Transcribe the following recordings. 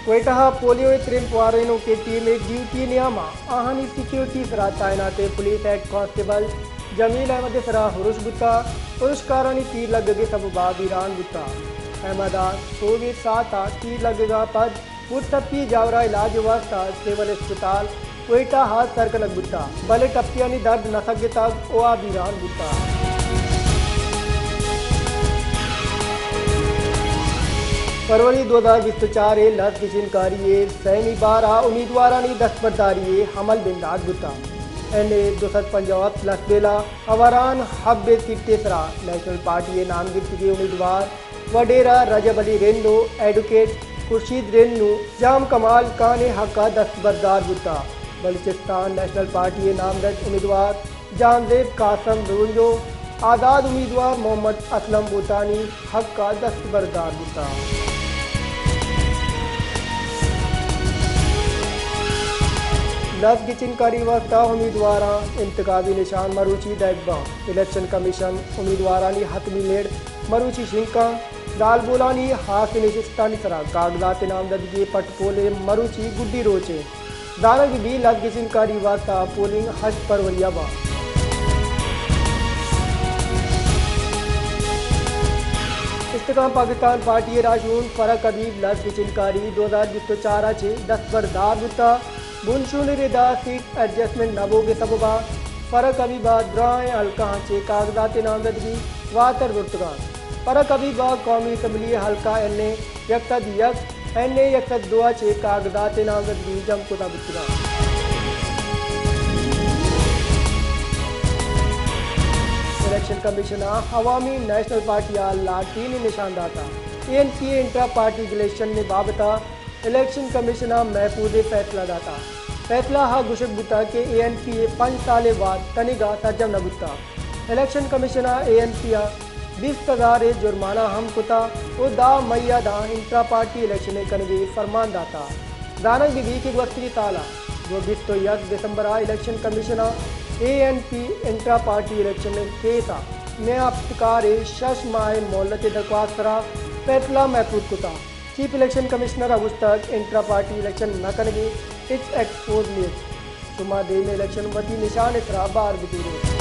کوئٹہ ءَ پولیو ءِ ترمپ وارینوکیں ٹیم ءِ ڈیوٹی ءِ نیام ءَ آہانی سیکورٹی ءِ سرا تعینات پولیس ہیڈ کانسٹیبل جمیل احمد ءِ سرا ارش بوتگ، ارشکارانی تیر لگگ ءِ سبب ءَ بیران بوتگ۔ احمد ءَ سہب ءِ ساعت ءَ تیر لگگ ءَ پد بوٹ ٹپی ءِ جاور ءَ علاج ءِ واستہ سول اسپتال کوئٹہ ءَ سر کنگ بوتگ، بلے ٹپیانی درد نہ سگتگ ءُ آ بیران بوتگ۔ فروری دو ہزار بیست ءُ چار ءِ لس گچین کاری ءِ سیمی بار ءَ امیدوارانی دستبرداری ءِ عمل بندات بوتگ۔ این اے دو سد پنجاہ ءُ ہپت لس بیلہ ءَ ہوران حب ءِ سیٹ ءِ سرا نیشنل پارٹی ءِ نامگپتگیں امیدوار وڈیرہ رجب علی رند ءُ ایڈوکیٹ خورشید رند ءُ جام کمال خان ءِ حق ءَ دستبردار بوتگ۔ بلوچستان نیشنل پارٹی ءِ نامزد امیدوار جہانزیب قاسم رند ءُ آزاد امیدوار محمد اسلم بوٹانی حق ءَ دستبردار بوتگ۔ لس گچین کاری ءِ واستہ امیدواراں انتخابی نشان مروچی دئیگ بنت۔ الیکشن کمیشن امیدوارانی حتمی لڑ مروچی شنگ کنت۔ زالبولانی ہاسیں نشستانی سرا کاغذات نامزدگی ءِ پٹ پول ءِ مروچی گڈی روچ انت۔ زانگ بہ بیت، لس گچین کاری ءِ واستہ پولنگ ہشت فروری ءَ بنت۔ استحکام پاکستان پارٹی ءِ راہشون فرح حبیب لس گچین کاری دو ہزار بیست ءُ چار ءَ چہ دستبردار بوتگ۔ بنشون ءِ ردا سیٹ ایڈجسٹمنٹ نہ بوگ ءِ سبب ءَ فرح حبیب ءَ دراہیں حلقہاں چہ کاغذات نامزدگی واتر زرتگ انت۔ فرح حبیب ءَ قومی اسمبلی ءِ حلقہ این اے یک سد یک، این اے یک سد دو ءَ چہ کاغذات نامزدگی جم کتگ بوتگ انت۔ الیکشن کمیشن ءَ عوامی نیشنل پارٹی ءَ لاٹرین نشان داتگ۔ اے این پی ءِ انٹرا پارٹی الیکشن ءِ بابت ءَ الیکشن کمیشن ءَ محفوظیں فیصلہ داتگ۔ فیصلہ ءَ گوشگ بوتگ کہ اے این پی ءِ پنچ سال ءِ وعد تنیگا سرجم نہ بوتگ۔ الیکشن کمیشن ءَ اے این پی ءَ بیست ہزار ءِ جرمانہ ہم کتگ ءُ دہ مئی ءَ داں انٹرا پارٹی الیکشن ءِ کنگ ءِ فرمان داتگ۔ زانگ بہ بیت کہ گوستگیں سال ءَ گوں بیست ءُ یک دسمبر ءَ الیکشن کمیشن ءَ A N P intra party election ءِ کیس ءَ نیامپتکار ءِ شش ماہ ءِ مہلت ءِ درخواست ءِ سرا فیصلہ محفوظ کتگ۔ چیف الیکشن کمشنر ءَ گوشتگ، انٹرا پارٹی الیکشن نہ کنگ ءِ ہچ ایکسکیوز نیست، شما دیمی الیکشن وتی نشان ءِ سرا بہر بزور ات۔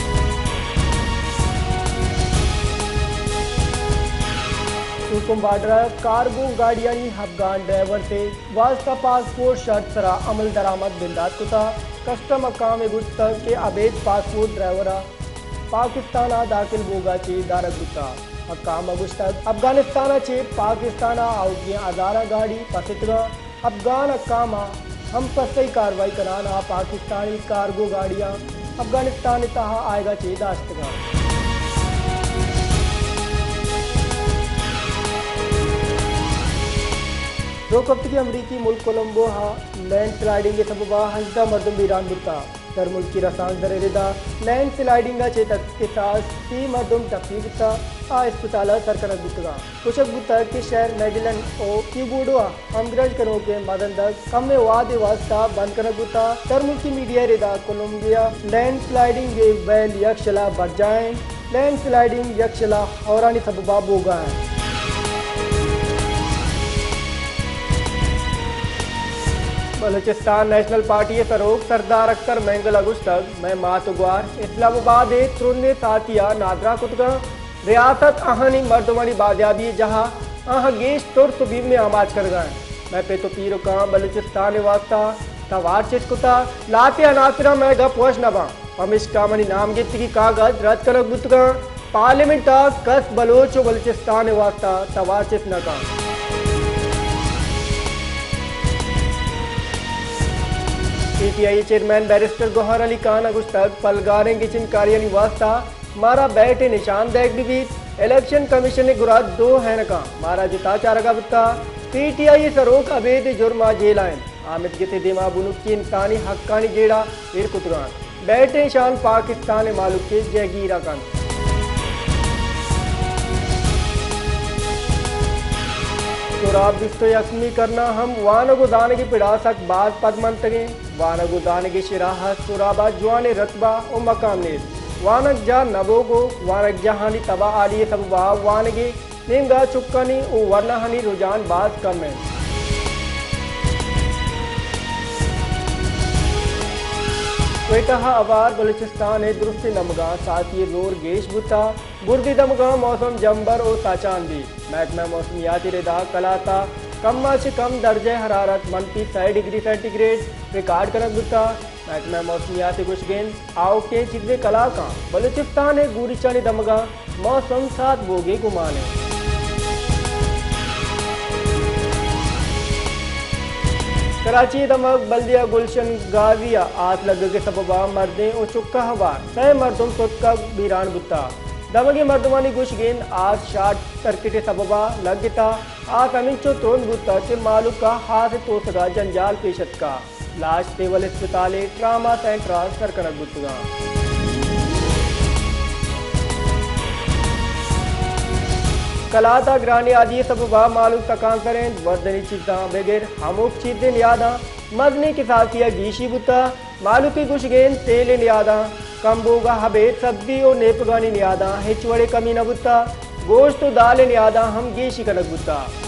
سورکم بارڈر ءَ کارگو گاڑیانی افغان ڈرائیور ءِ واستہ پاسپورٹ شرط ءِ سرا عمل درآمد بندات کتگ۔ کسٹم حکام ءَ گوشتگ کہ ابید پاسپورٹ ڈرائیور ءَ پاکستان ءَ داخل بوگ ءَ چہ دارگ بوتگ۔ حکام ءَ گوشتگ، افغانستان ءَ چہ پاکستان ءَ آؤکیں ہزاراں گاڑی پس اتگ انت۔ افغان حکام ءَ ہم پسئی کاروائی کنان ءَ پاکستانی کارگو گاڑیاں افغانستان ءِ تہا آیگ ءَ چہ داشتگ انت۔ روکپتگیں امریکی ملک کولمبو ءَ لینڈ سلائیڈنگ ءِ سبب ءَ ہژدہ مردم بیران بوتگ۔ درملکی رسانکدر ءِ ردا لینڈ سلائیڈنگ ءَ چہ تک کساس سی مردم ٹپی بوتگ، آ اسپتال ءَ سر کنگ بوتگ انت۔ گوشگ بوتگ کہ شہر میڈلن ءُ کیوبوڈو ءَ ہمگرنچ کنوکیں مزن دگ کمیں وہدے واستہ بند کنگ بوتگ۔ درملکی میڈیا ءِ ردا کولمبیا لینڈ سلائیڈنگ ءِ ویل یکشل ءَ برجاہ انت۔ لینڈ سلائیڈنگ یکشل ءَ ہورانی سبب ءَ بوگ ءَ انت۔ بلوچستان نیشنل پارٹی ءِ سروک سردار اختر مینگل ءَ گوشتگ، مئے مات ءُ گوار اسلام آباد ءِ ترندیں ساہتی ءَ نادراہ کتگ انت۔ ریاست آہانی مردمانی بازیابی ءِ جاہ ءَ آہاں گیش ترس ءُ بیم ءِ آماچ کنگ ءَ انت۔ مئے پت ءُ پیرکاں بلوچستان ءِ واستہ توار چست کتگ، لہتیں عناصراں مئے گپ وش نہ باں۔ پمیشکا منی نام گپتگی کاگد رد کنگ بوتگ انت۔ پارلیمنٹ ءَ کس بلوچ ءُ بلوچستان ءِ واستہ توار چست نہ کنت۔ پی ٹی آئی ءِ چیئرمین بیرسٹر گوہر علی خان ءَ گوشتگ، پلگاریں گچین کاریانی واستہ مارا بیٹ ءِ نشان دئیگ بہ بیت، الیکشن کمیشن ءِ گورا دو ہینکاں مارا جتا چارگ ءَ بوتگ۔ پی ٹی آئی ءِ سروک ابید ءِ جرم ءَ جیل ءَ انت۔ آ مدگت ءِ دیما بنکی انسانی حقانی جیڑہ ایر کتگ انت۔ بیٹ ءِ نشان پاکستان ءِ مہلوک ءِ جہگیر ءَ کنت۔ سوراب بیست ءُ یکمی کرن ءَ ہم وانگ ءُ زانگ ءِ پڑ ءَ سک باز پد منتگ انت۔ وانگ ءُ زانگ ءِ شرح ءَ سوراب ءَ جوانیں رتبہ ءُ مقام نیست۔ وانگجاہ نہ بوگ ءُ وانگجاہانی تباہ حالی ءِ سبب ءَ وانگ ءِ نیمگ ءَ چکانی ءُ ورناہانی رجحان باز کم انت۔ کوئٹہ ءَ ہوار بلوچستان ءِ درستیں دمگاں ساہتی ءِ زور گیش بوتگ۔ برزی دمگاں موسم جمبر ءُ تاچان بیت۔ محکمہ موسمیات ءِ ردا کلات ءَ کم ءَ چہ کم درجہ حرارت منفی سئے ڈگری سینٹی گریڈ ریکارڈ کنگ بوتگ۔ محکمہ موسمیات ءِ گوشگ اِنت، آؤکیں چیزے کلاکاں بلوچستان ءِ گوریچانی دمگاں موسم ساہت بوگ ءِ گمان اِنت۔ کراچی ءِ دمگ بلدیہ گلشن غازی ءَ آس لگگ ءِ سبب ءَ مردین ءُ چکہ ہوار سئے مردم ستکگ بیران بوتگ۔ دمگی مردمانی گوشگ اِنت، آس شارٹ سرکٹ ءِ سبب ءَ لگتگ۔ آس ہمینچو ترند بوتگ کہ مہلوک ءَ آس ءِ توسگ ءَ جنجال پیش اتکگ۔ لاش سول اسپتال ءِ ٹراما سینٹر ءَ سر کنگ بوتگ اَنت۔ کلات ءَ گران نیادی ءِ سبب ءَ مہلوک تکانسر اِنت، وردنی چیزاں بگر ہمک چیز ءِ نیاداں مزنیں کساسے ءَ گیشی بوتگ۔ مہلوک ءِ گوشگ اِنت، تیل ءِ نیاداں کم بوگ ءَ ابید سبزی ءُ نیپگانی نیاداں ہچ وڑیں کمی نہ بوتگ، گوشت ءُ دال ءِ نیاداں ہم گیشی کنگ بوتگ۔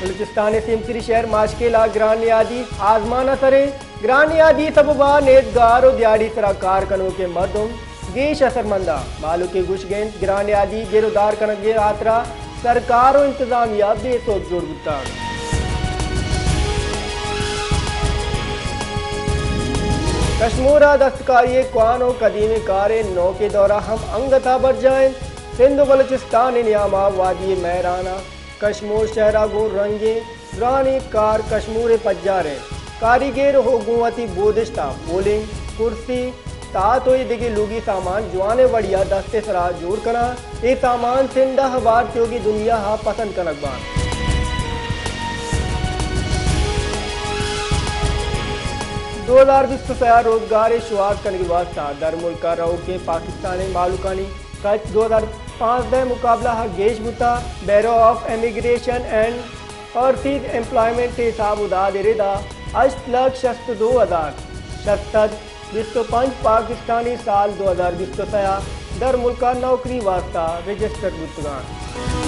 بلوچستان ءِ سیمسری شہر ماشکیل ءَ گران نیادی آزمان ءِ سر اِنت۔ گران نیادی ءِ سبب ءَ نیزگار ءُ دیہاڑی سرا کار کنوکیں مردم گیش اثرمند اَنت۔ مہلوک ءِ گوشگ اِنت، گران نیادی گر ءُ دار کنگ ءِ ہاترا سرکار ءُ انتظامیہ بے سوب جوڑ بوتگ۔ کشمور ءَ دستکاری ءِ کوہن ءُ قدیمیں کار ءِ نوکیں دور ءَ ہم انگت ءَ برجاہ اِنت۔ سندھ ءُ بلوچستان ءِ نیام ءَ وادی مہران ءَ کشمور شہر ءَ گوں رنگیں درانیں کار کشمور ءِ پجار اِنت۔ کاریگر ءَ گوں وتی بودشت ءَ پولنگ، کرسی، تات ءُ اے دگہ لوگی سامان جوانیں وڑے ءَ دست ءِ سرا جوڑ کناں۔ اے سامان سندھ ءَ ہوار تیوگیں دنیا ءَ پسند کنگ بنت۔ دو ہزار بیست ءُ سئے ءَ روزگار ءِ شوہاز کنگ ءِ واستہ درملک ءَ رؤکیں پاکستانی مہلوکانی کچ دو ہزار پانزدہ ءِ مقابلہ ءَ گیش بوتگ۔ Bureau of immigration and overseas employment ءِ حساب ءُ داد ءِ ردا ہشت لکھ شست ءُ دو ہزار شش سد بیست ءُ پنچ پاکستانی سال دو ہزار بیست ءُ سئے ءَ درملک ءَ نوکری ءِ واستہ رجسٹر بوتگ اَنت۔